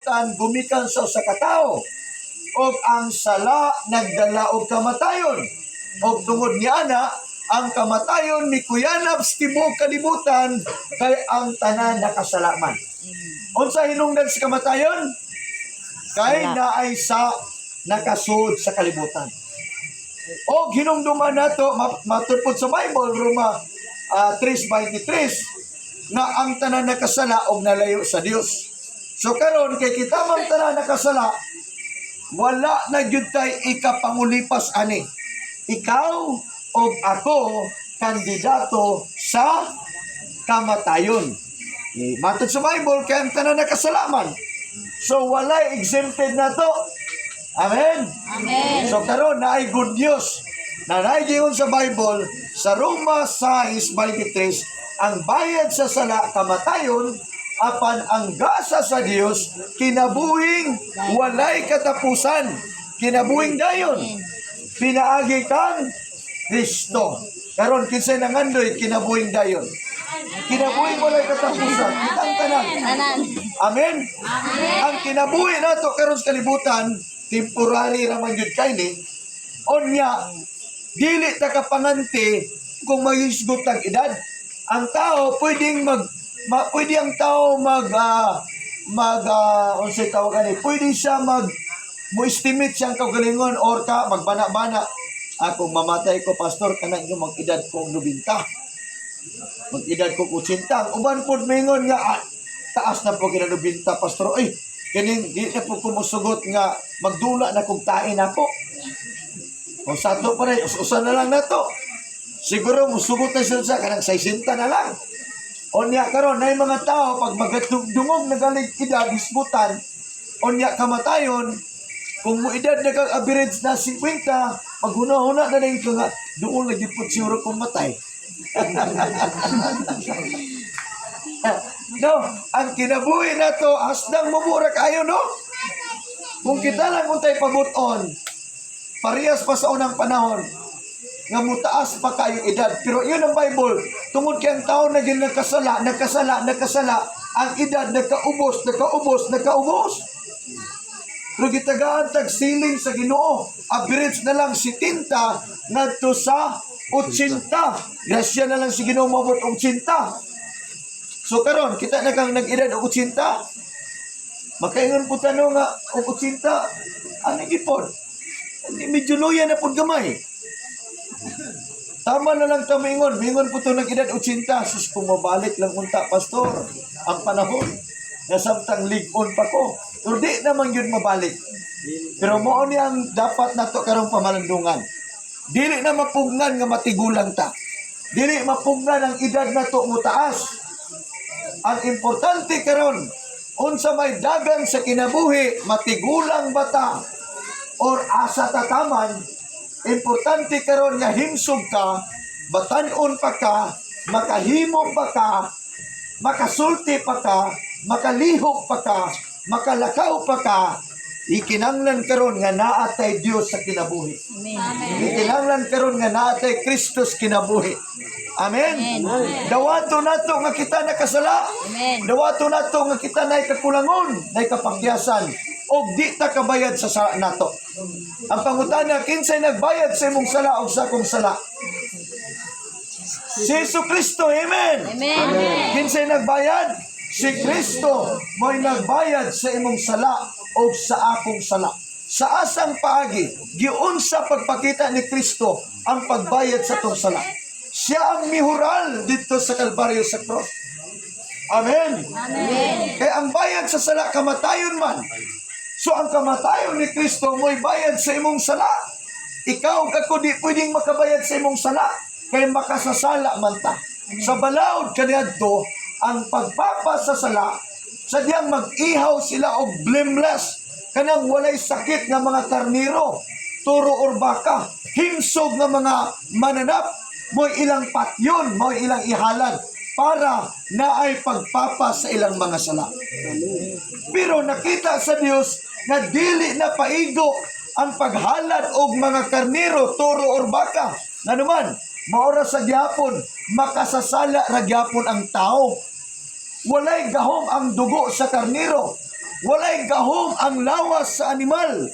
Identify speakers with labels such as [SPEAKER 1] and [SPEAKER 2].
[SPEAKER 1] Tan gumikan sa usa ka tawo ug ang sala nagdala og kamatayon, ug tungod niana ang kamatayon mikuyanab sa tibuok kalibutan kay ang tanan nakasala man. Unsa hinungdan sa kamatayon? Kay
[SPEAKER 2] Sala.
[SPEAKER 1] Naay sa nakasud sa kalibutan. O hinumduman nato matud pod sa Bible, Roma 3:23, nga ang tanan nakasala og nalayo sa Dios. So karon, kay kita man tanan nakasala, wala na gyud tay ikapangulipas ani. Ikaw og ako kandidato sa kamatayon. Eh, matod sa Bible, kay ang tanan nakasala man. So walay exempted na to. Amen.
[SPEAKER 2] Amen.
[SPEAKER 1] So karon, naay good news. Na naay giingon sa Bible sa Roma 6:23, ang bayad sa sala kamatayon, apan ang gasa sa Dios kinabuhing walay katapusan, kinabuhing dayon pinaagi kang Kristo. Karon, kinsay nangandoy kinabuhing dayon? Kinabuhing walay katapusan. Kitang tanan.
[SPEAKER 2] Tanan.
[SPEAKER 1] Amen. Ang kinabuhi nato karon sa kalibutan, temporary ra man gyud kay ni. Unya, dili ta kapanganti kung mahisgot ang edad. Ang tao pwedeng mag ma, pwede ang tao mag mag unsay tawag ani? Pwede siya mag mo estimate siyang kaugalingon or ka magbana-bana. Ah, kung mamatay ko, pastor, kanang yung mag-edad kong 90. Mag-edad ko 80. Ang uban pod mingon nga, ah, taas na po kina 90, pastor. Ay, kining di na po ko mosugot nga magdula na kong tain ako. O sa ato pa rin, us-usan na lang nato. Siguro musugot na sila sa kanang 60 na lang. Unya karon, nay mga tao pag magatdungog na galing edad hisbutan, unya kamatayon, kung mo edad na kag average na 50, maghuna-huna na din ka nga doon lagi po siguro kung matay. No, ang kinabuhi nato asdang mumura kayo, no? Kung kita lang untay pabuton, parehas pa sa unang panahon, nga mutaas pa kayo edad. Pero yun ang Bible, tungod kay ang tao na nagkasala, nagkasala, nagkasala, ang edad nagkaubos, nagkaubos, nagkaubos. Pero gitagaan tag siling sa Ginoo, average na lang 70 ngadto sa 80. Grasya na lang si Ginoo moabot og 80. So karon, kita na kang nag-edad og 80. Makaingon po tanong nga og 80, ano gipon? Hindi, medyo luya na pud gamay. Tama na lang ta mingon. Mingon po to nag-edad 80. Sus, kung mabalik lang unta, pastor, ang panahon. Nga samtang lig-on pa ko. Pero di naman yun mabalik. Pero mao ni ang dapat nato karong pamalandungan. Dili na mapugnan nga matigulang ta. Dili mapugnan ang edad nato mo taas. Ang importante karon, unsa may dagan sa kinabuhi, matigulang bata or asa tataman, importante karon nga himsog ka, batan-on pa ka, makahimo pa ka, makasulti pa ka, makalihok pa ka, makalakaw pa ka, ikinanglan karon nga naa tay Dios sa kinabuhi.
[SPEAKER 2] Amen.
[SPEAKER 1] Ikinanglan karon nga naa tay Kristo sa kinabuhi. Amen. Dawato nato nga kita nakasala.
[SPEAKER 2] Amen.
[SPEAKER 1] Dawato nato nga kita nay kakulangon, nay kapakyasan og di ta kabayad sa sala nato. Ang pangutana, kinsay nagbayad sa imong sala og sa akong sala? Si Jesu Kristo, amen.
[SPEAKER 2] Amen.
[SPEAKER 1] Kinsay nagbayad? Si Kristo mo'y nagbayad sa imong sala o sa akong sala. Sa asang paagi, giunsa pagpakita ni Kristo ang pagbayad sa atong sala? Siya ang mihural dito sa Kalbaryo, sa cross. Amen.
[SPEAKER 2] Amen.
[SPEAKER 1] Kaya ang bayad sa sala, kamatayon man. So ang kamatayon ni Kristo mo'y bayad sa imong sala. Ikaw kako di pwedeng makabayad sa imong sala kay makasasala man ta. Sa balaod kaniadto, ang pagpapa sa sala, sadyang mag-ihaw sila og blameless, kanang walay sakit nga mga karniro, turo or baka, himsog nga mga mananap, mo'y ilang patyon, mo'y ilang ihalad para naay pagpapa sa ilang mga sala. Pero nakita sa Dios nga dili na paigo ang paghalad og mga karniro, toro or baka. Nganuman, maora sa gyapon, makasasala ra gyapon ang tao. Walay gahom ang dugo sa karniro. Walay gahom ang lawas sa animal.